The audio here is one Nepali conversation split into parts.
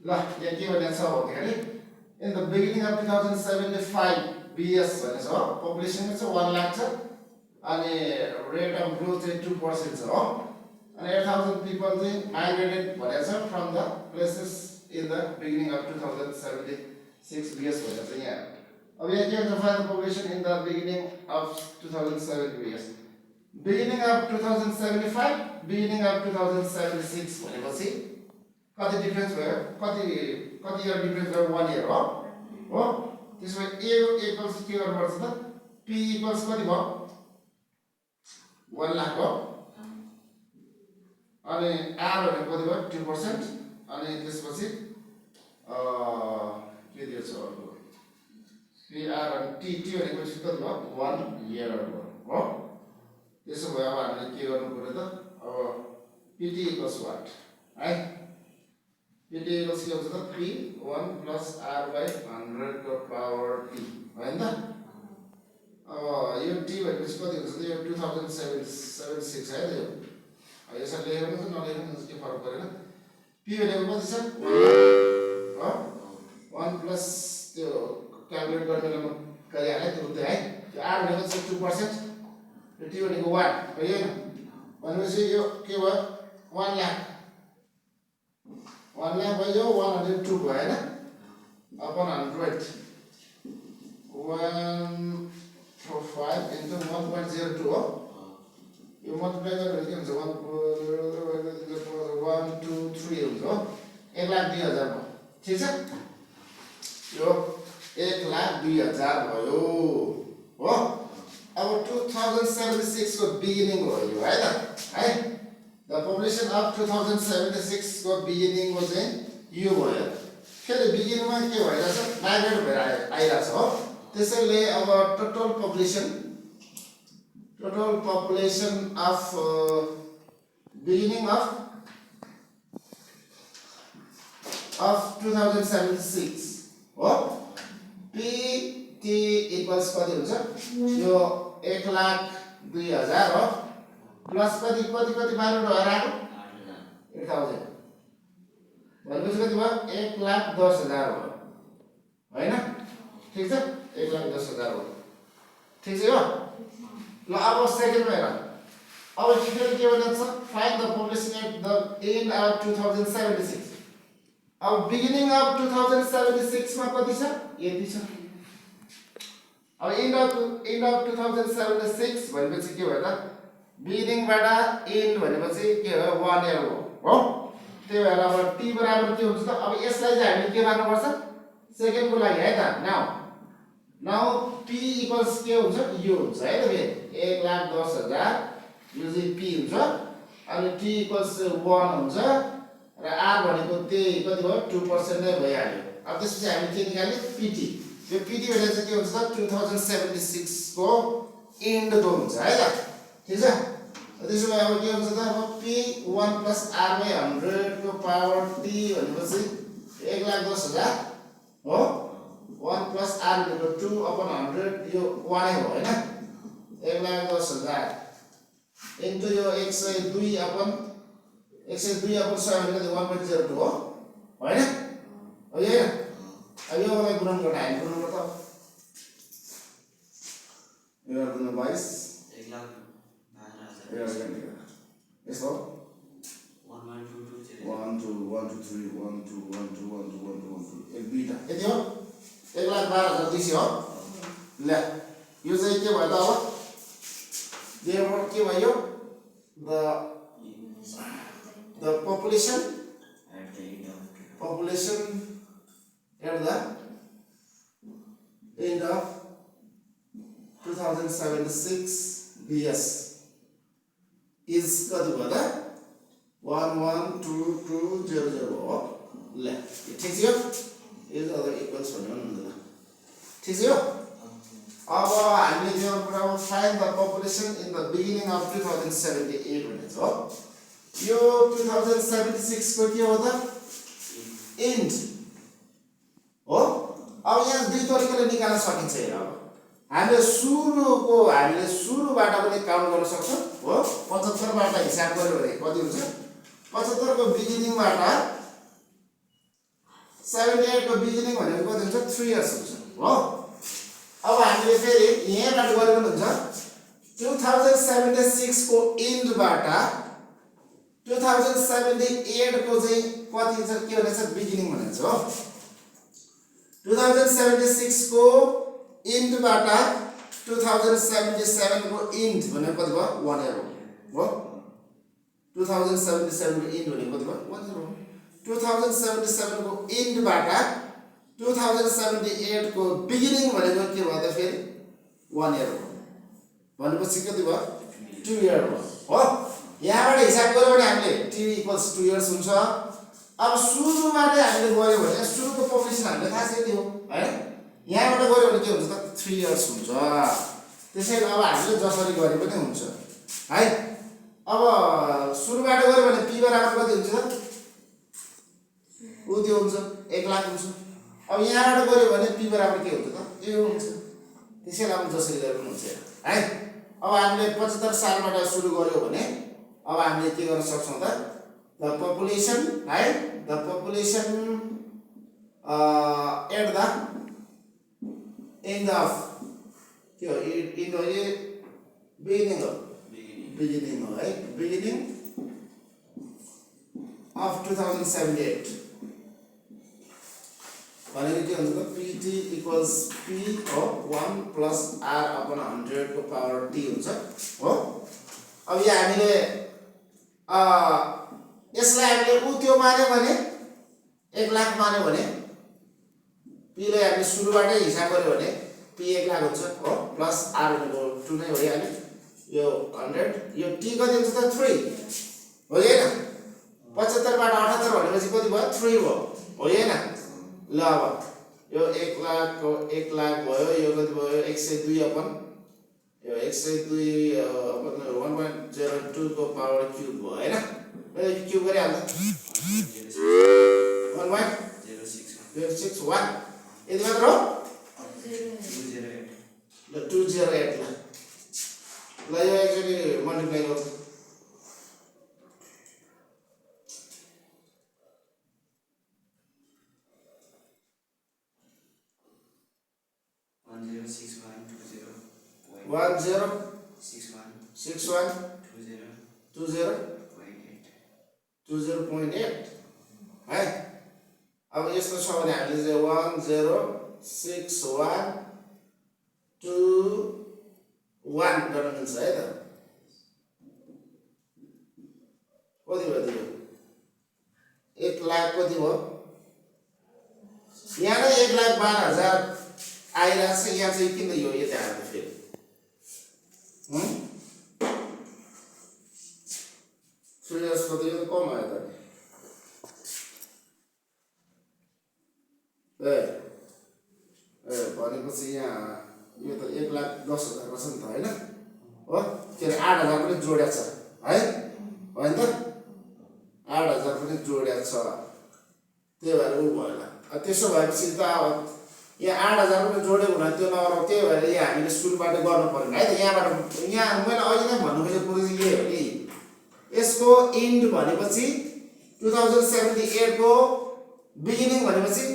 ल यहाँ के भनेको छ भन्दाखेरि in the beginning of 2075 BS भनेको छ हो पपुलेसन चाहिँ 1 लाख छ अनि रेट अफ ग्रोथ चाहिँ 2% छ हो and 8,000 people migrated from the places in the beginning of 2076 BS भनेको यहाँ अब यहाँ के हुन्छ find the population in the beginning of 2007 BS beginning of 2075 beginning of 2076 भनेपछि कति डिफरेन्स भयो कति इयर डिफरेन्स भयो 1 इयर हो त्यसमा a इक्वल्स के गर्नुपर्छ त p इक्वल्स कति भयो 1 लाख हो अनि r भनेको कति भयो 2% अनि त्यसपछि के दिएको छ अर्को pr अनि t भनेको चाहिँ कति भयो 1 इयर हो त्यसो भए अब हामीले के गर्नु पर्यो त अब pt इक्वल्स व्हाट है pt इक्वल्स के हुन्छ त p1 plus r by 100 को पावर t हैन त अब यो t भनेपछि कति हुन्छ त यो 2076 है त यो यसरी लेख्यो भने नलेख्यो भने के फरक परेन p भनेको कति छ हो 1 प्लस त्यो क्याल्कुलेट गर्ने बेलामा गरिहाल्यो त्यो उतै है त्यो r भनेको चाहिँ 2% त्यो t भनेको 1 हो यो भनेपछि यो के भयो 1 लाख 1 लाख भयो 102 भयो हैन अपन 100 145 into 1.02 हो यो मल्टिप्लाई गरेर के हुन्छ 1 2 3 हुन्छ हो 1,02,000 भयो ठीक छ यो 1,02,000 भयो हो अब 2076 को बिगिनिङ हो यो है त है द पपुलेसन अफ 2076 को बिगिनिङ को चाहिँ यो भयो फेरि बिगिनिङमा के भइरहेछ माइग्रेट भएर आइरहेछ हो त्यसैले अब total population of beginning of 2076 हो pt equals कति हुन्छ यो 1,02,000 हो प्लस कति माइनस भएर आएको 8,000 भनेपछि कति भयो 1,10,000 हो हैन ठीक छ 1,10,000 हो ठीक छ यो ल अब सेकेन्डमा हेर अब फेरि के भनेको छ find the population at the end of 2076 अब बिगिनिङ अफ 2076 मा कति छ यति छ अब एन्ड अफ 2076 भनेपछि के भयो त बिगिनिङ बाट एन्ड भनेपछि के हो 1 इयर हो त्यही भएर अब t बराबर के हुन्छ त अब यसलाई चाहिँ हामीले के मान्नु पर्छ सेकेन्डको लागि है त नाउ p इक्वल्स के हुन्छ यो हुन्छ है त फेरि 1,10,000 यो चाहिँ p हुन्छ अनि t इक्वल्स 1 हुन्छ र r भनेको त्यही कति भयो 2% नै भइहाल्यो अब त्यसपछि हामीले के निकाल्ने pt यो pt भनेको चाहिँ के हुन्छ त 2076 को एन्ड को हुन्छ है त ठीक छ त्यसो भए अब के हुन्छ त अब p1 plus r by 100 को पावर t भनेपछि 1,10,000 हो 1 plus r भनेको 2 upon 100 यो 1 हो हैन 1,10,000 इन्टु यो 102 upon 100 भनेको 1.02 हो हैन हो यो अब यो मलाई गुणन गर्न हामी गुणन गर्दा यो गुणन 22 1,12,000 यसो 1 2 3 1 2 1 2 1 2 1 2 1 2 एक दुईटा यति हो 1,12,200 हो ल यो चाहिँ के भयो त अब देयरफोर के भयो the population at the end of 2076 BS is कति भयो त 112,200 हो ल ठिक छ इज अदर इक्वल्स भन्नु न ठीक छ अब हामीले त्यो कुरा find the population in the beginning of 2078 भनेको हो यो 2076 को के हो त एन्ड हो अब यहाँ दुई तरिकाले निकाल्न सकिन्छ हेर अब हामीले सुरुबाट पनि काउन्ट गर्न सक्छौं हो 75 बाट हिसाब गर्यो भने कति हुन्छ 75 को बिगिनिङबाट 78 को बिगिनिङ भनेको कति हुन्छ 3 इयर्स हुन्छ हो अब हामीले फेरि यहाँबाट गरे पनि हुन्छ 2076 को एन्डबाट 2078 को चाहिँ कति छ के भनेछ बिगिनिङ भनेछ हो 2076 को एन्डबाट 2077 को एन्ड भनेको कति भयो 1 इयर हो 2077 को एन्ड भनेको कति भयो 1 इयर हो 2077 को एन्डबाट 2078 को बिगिनिङ भनेको के भयो त फेरि 1 इयर हो भनेपछि कति भयो 2 इयर भयो हो यहाँबाट हिसाब गर्यो भने हामीले t = 2 इयर्स हुन्छ अब सुरुबाट हामीले गर्यो भने सुरुको पपुलेसन हामीले थाहा छ के हो हैन यहाँबाट गर्यो भने के हुन्छ त 3 इयर्स हुन्छ त्यसैले अब हामीले जसरी गरे पनि हुन्छ है अब सुरुबाट गर्यो भने p बराबर कति हुन्छ त उ त्यो हुन्छ 1 लाख हुन्छ अब यहाँबाट गर्यो भने p बराबर के हुन्छ त यो हुन्छ त्यसैले अब जसरी गरे पनि हुन्छ है अब हामीले 75 सालबाट सुरु गर्यो भने अब हामीले के गर्न सक्छौं त the population right the population at the end of in the beginning right beginning of 2078 भनेको के हुन्छ त pt equals p of 1 plus r upon 100 को power t हुन्छ हो अब यहाँ हामीले यसलाई हामीले उ त्यो मान्यो भने 1 लाख मान्यो भने p लाई हामीले सुरुबाटै हिसाब गर्यो भने p 1 लाख हुन्छ हो प्लस r भनेको 2 नै भइहाल्यो यो 100 यो t कति हुन्छ त 3 हो हैन 75 बाट 78 भनेपछि कति भयो 3 भयो हो हैन ल अब यो 1 लाख को 1 लाख भयो यो कति भयो 102 अपन यो 102 अपन 1.02 को पावर क्यूब भयो हैन क्यूब गरे हाल्दा 1.061 यति मात्र हो 208 ल यो एक्चुअली मल्टिप्लाई गर्छ 20.8 है अब यस्तो छ भने हामीले चाहिँ 106121 गर्न मिल्छ है त कति भयो त्यो 1 लाख कति भयो यहाँ नै 1,12,000 आइरहेछ यहाँ चाहिँ किन यो यता आयो फेरि सुरज को तो कम आया था भनेपछि यहाँ यो त 1,10,000 रहेछ नि त हैन हो के रे 8,000 पनि जोड्या छ है हैन त 8,000 पनि जोड्या छ त्यही भएर उ भएन त्यसो भएपछि त अब यहाँ 8,000 पनि जोड्यो भने त्यो नगरौ त्यही भएर यहाँ हामीले सुरुबाट गर्नु पर्यो है त यहाँबाट यहाँ मैले अहिले नै भन्नु खोजेको कुरा चाहिँ यही हो कि यसको एन्ड भनेपछि 2078 को बिगिनिङ भनेपछि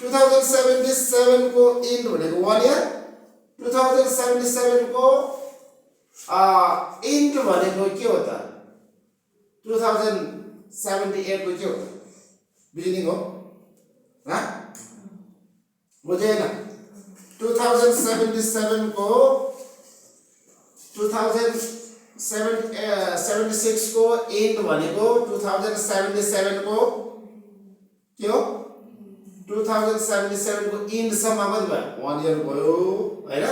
2077 को एन्ड भनेको 1 इयर 2077 को एन्ड भनेको के हो त 2078 को के हो बिगिनिङ हो ह बुझेन 2077 को 2076 को एन्ड भनेको 2077 को के हो 2077 को एन्ड सम्म कति भयो 1 इयर भयो हैन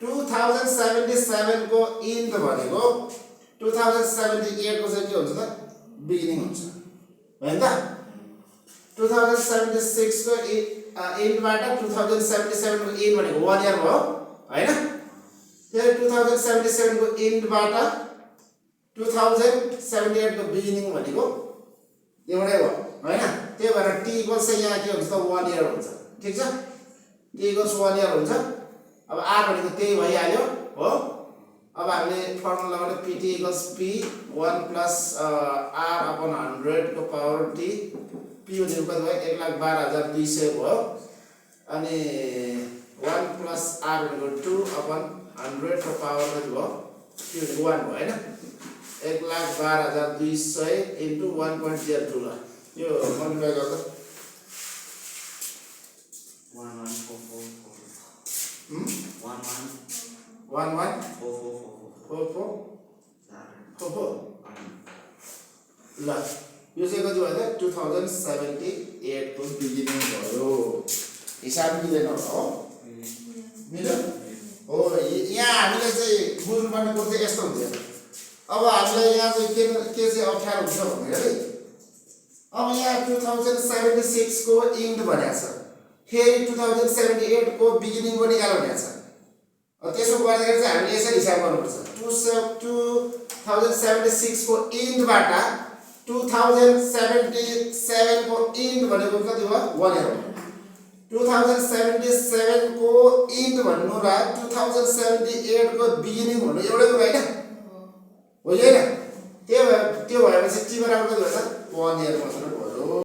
2077 को एन्ड भनेको 2078 को चाहिँ के हुन्छ त बिगिनिङ हुन्छ हैन त 2076 को एन्डबाट 2077 को एन्ड भनेको 1 इयर भयो हैन फेरि 2077 को एन्डबाट 2078 को बिगिनिङ भनेको एउटै हो हैन त्यही भएर t इक्वल्स चाहिँ यहाँ के हुन्छ त 1 इयर हुन्छ ठीक छ t इक्वल्स 1 इयर हुन्छ अब r भनेको त्यही भइहाल्यो हो अब हामीले फर्मुला लगाउने pt equals p 1 plus r upon 100 को पावर t पी भनेको कति भयो 1,12,200 भयो अनि 1 प्लस r भनेको 2/100 को पावर कति भयो पी भनेको 1 भयो हैन 1,12,200 इन्टु 1.02 ल यो मल्टिप्लाई गर्दा 1144 ल यो चाहिँ कति भयो त 2078 को बिगिनिङ भयो हिसाब मिलेन हो मिल्यो हो यहाँ हामीले चाहिँ बुझ्नुपर्ने कुरा चाहिँ यस्तो हुन्छ अब हामीलाई यहाँ चाहिँ के चाहिँ अप्ठ्यारो हुन्छ भन्दाखेरि अब यहाँ 2076 को इन्ड भनेको छ फेरि 2078 को बिगिनिङ को निकाल्नु भनेको छ त्यसो गर्दाखेरि चाहिँ हामीले यसरी हिसाब गर्नुपर्छ 2076 को इन्डबाट 2077 को इन्ड भनेको कति भयो 1 इयर हो 2077 को इन्ड भन्नु र 2078 को बिगिनिङ भन्नु एउटै कुरा हैन हो हैन त्यो भएपछि टी बराबर कति हुन्छ 1 इयर मात्र